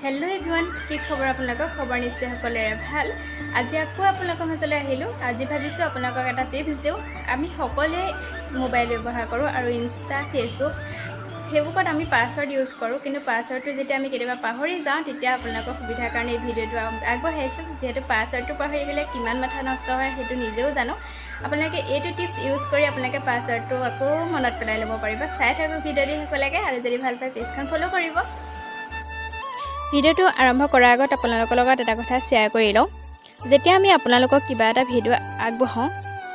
Hello' everyone, কি খবৰ আপোনালোকৰ? খবৰ নিশ্চয় সকলোৰে ভাল। আজি আকৌ আপোনালোকৰ মাজলৈ আহিলোঁ। আজি ভাবিছোঁ আপোনালোকক এটা টিপছ দিওঁ। আমি সকলোৱে মোবাইল ব্যৱহাৰ কৰোঁ আৰু ইনষ্টা, ফেচবুক, ফেচবুকত আমি পাছৱৰ্ড ইউজ কৰোঁ। কিন্তু পাছৱৰ্ডটো যেতিয়া আমি কেতিয়াবা পাহৰি যাওঁ, তেতিয়া আপোনালোকৰ সুবিধাৰ কাৰণে এই ভিডিঅ'টো আগবঢ়াইছোঁ। যিহেতু পাছৱৰ্ডটো পাহৰি গ'লে কিমান মাথা নষ্ট হয়, সেইটো নিজেও জানো। আপোনালোকে এইটো টিপছ ইউজ কৰি আপোনালোকে পাছৱৰ্ডটো আকৌ মনত পেলাই ল'ব পাৰিব। চাই থাকক ভিডিঅ'টি শেষলৈকে আৰু যদি ভাল পায়, পেজখন ফ'ল' কৰিব। ভিডিঅ'টো আৰম্ভ কৰাৰ আগত আপোনালোকৰ লগত এটা কথা শ্বেয়াৰ কৰি লওঁ। যেতিয়া আমি আপোনালোকক কিবা এটা ভিডিঅ' আগবঢ়াওঁ,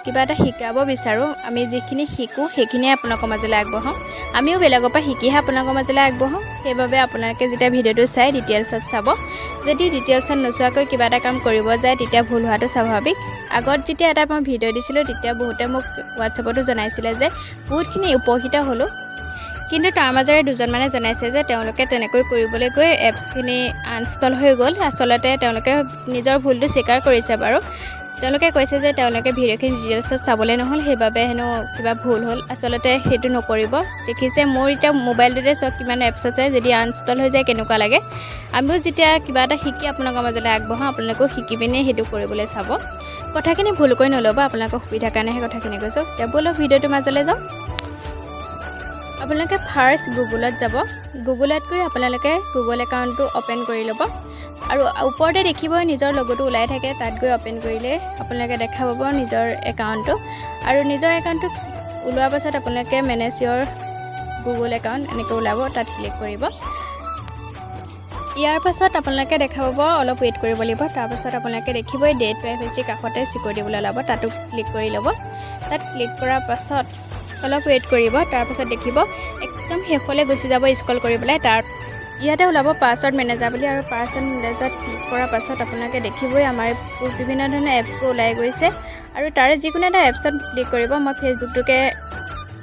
কিবা এটা শিকাব বিচাৰোঁ, আমি যিখিনি শিকোঁ সেইখিনিয়ে আপোনালোকৰ মাজলৈ আগবঢ়াওঁ। আমিও বেলেগৰ পৰা শিকিহে আপোনালোকৰ মাজলৈ আগবঢ়াওঁ। সেইবাবে আপোনালোকে যেতিয়া ভিডিঅ'টো চাই ডিটেইলছত চাব। যদি ডিটেইলছত নোচোৱাকৈ কিবা এটা কাম কৰিব যায়, তেতিয়া ভুল হোৱাটো স্বাভাৱিক। আগত যেতিয়া এটা মই ভিডিঅ' দিছিলোঁ, তেতিয়া বহুতে মোক হোৱাটছএপতো জনাইছিলে যে বহুতখিনি উপকৃত হ'লোঁ। কিন্তু তাৰ মাজেৰে দুজনমানে জনাইছে যে তেওঁলোকে তেনেকৈ কৰিবলৈ গৈ এপছখিনি আনইনষ্টল হৈ গ'ল। আচলতে তেওঁলোকে নিজৰ ভুলটো স্বীকাৰ কৰিছে বাৰু। তেওঁলোকে কৈছে যে তেওঁলোকে ভিডিঅ'খিনি ডিটেইলছত চাবলৈ নহ'ল, সেইবাবে হেনো কিবা ভুল হ'ল। আচলতে সেইটো নকৰিব। দেখিছে, মোৰ এতিয়া মোবাইলটোতে চাওক কিমান এপছ আছে। যদি আনইনষ্টল হৈ যায়, কেনেকুৱা লাগে? আমিও যেতিয়া কিবা এটা শিকি আপোনালোকৰ মাজলৈ আগবঢ়াওঁ, আপোনালোকেও শিকি পিনে সেইটো কৰিবলৈ চাব। কথাখিনি ভুলকৈ নল'ব, আপোনালোকৰ সুবিধাৰ কাৰণেহে কথাখিনি কৈছোঁ। এতিয়া ব'লক, ভিডিঅ'টোৰ মাজলৈ যাওঁ। আপোনালোকে ফাৰ্ষ্ট গুগলত যাব। গুগলত গৈ আপোনালোকে গুগল একাউণ্টটো অ'পেন কৰি ল'ব আৰু ওপৰতে দেখিব নিজৰ লগতো ওলাই থাকে। তাত গৈ অ'পেন কৰিলে আপোনালোকে দেখা পাব নিজৰ একাউণ্টটো। আৰু নিজৰ একাউণ্টটো ওলোৱাৰ পাছত আপোনালোকে মেনেজ ইয়ৰ গুগল একাউণ্ট এনেকৈ ওলাব, তাত ক্লিক কৰিব। ইয়াৰ পাছত আপোনালোকে দেখা পাব, অলপ ৱেইট কৰিব লাগিব। তাৰপাছত আপোনালোকে দেখিবই ডেট প্ৰাইভেচিৰ কাষতে চিকিউৰিটি বুলি ওলাব, তাতো ক্লিক কৰি ল'ব। তাত ক্লিক কৰাৰ পাছত অলপ ৱেইট কৰিব। তাৰপাছত দেখিব একদম শেষলৈ গুচি যাব স্ক্ৰল কৰি পেলাই। তাৰ ইয়াতে ওলাব পাছৱৰ্ড মেনেজাৰ বুলি। আৰু পাছৱৰ্ড মেনেজাৰত ক্লিক কৰাৰ পাছত আপোনালোকে দেখিবই আমাৰ বিভিন্ন ধৰণৰ এপছবোৰ ওলাই গৈছে। আৰু তাৰে যিকোনো এটা এপছত ক্লিক কৰিব। মই ফেচবুকটোকে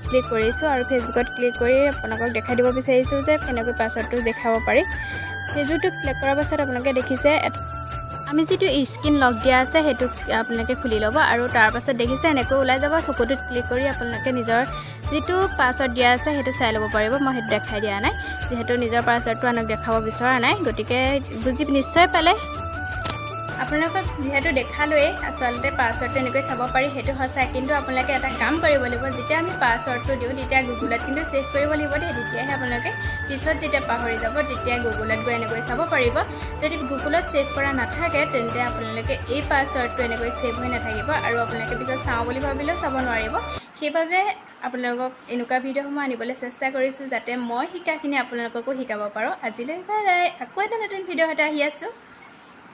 ক্লিক কৰিছোঁ আৰু ফেচবুকত ক্লিক কৰি আপোনালোকক দেখাই দিব বিচাৰিছোঁ যে কেনেকৈ পাছৱৰ্ডটো দেখাব পাৰি। ফেচবুকটো ক্লিক কৰাৰ পাছত আপোনালোকে দেখিছে আমি যিটো স্ক্ৰীণ লক দিয়া আছে, সেইটো আপোনালোকে খুলি ল'ব। আৰু তাৰপাছত দেখিছে এনেকৈ ওলাই যাব। চকুটোত ক্লিক কৰি আপোনালোকে নিজৰ যিটো পাছৱৰ্ড দিয়া আছে, সেইটো চাই ল'ব পাৰিব। মই সেইটো দেখাই দিয়া নাই, যিহেতু নিজৰ পাছৱৰ্ডটো আনক দেখাব বিচৰা নাই। গতিকে বুজি নিশ্চয় পালে। আপোনালোকক যিহেতু দেখালোৱেই, আচলতে পাছৱৰ্ডটো এনেকৈ চাব পাৰি, সেইটো সঁচা। কিন্তু আপোনালোকে এটা কাম কৰিব লাগিব। যেতিয়া আমি পাছৱৰ্ডটো দিওঁ, তেতিয়া গুগলত কিন্তু ছেভ কৰিব লাগিব দেই। তেতিয়াহে আপোনালোকে পিছত যেতিয়া পাহৰি যাব, তেতিয়া গুগলত গৈ এনেকৈ চাব পাৰিব। যদি গুগলত ছেভ কৰা নাথাকে, তেন্তে আপোনালোকে এই পাছৱৰ্ডটো এনেকৈ ছেভ হৈ নাথাকিব আৰু আপোনালোকে পিছত চাওঁ বুলি ভাবিলেও চাব নোৱাৰিব। সেইবাবে আপোনালোকক এনেকুৱা ভিডিঅ'সমূহ আনিবলৈ চেষ্টা কৰিছোঁ, যাতে মই শিকাখিনি আপোনালোককো শিকাব পাৰোঁ। আজিলৈ বাই বাই, আকৌ এটা নতুন ভিডিঅ' সৈতে আহি আছোঁ।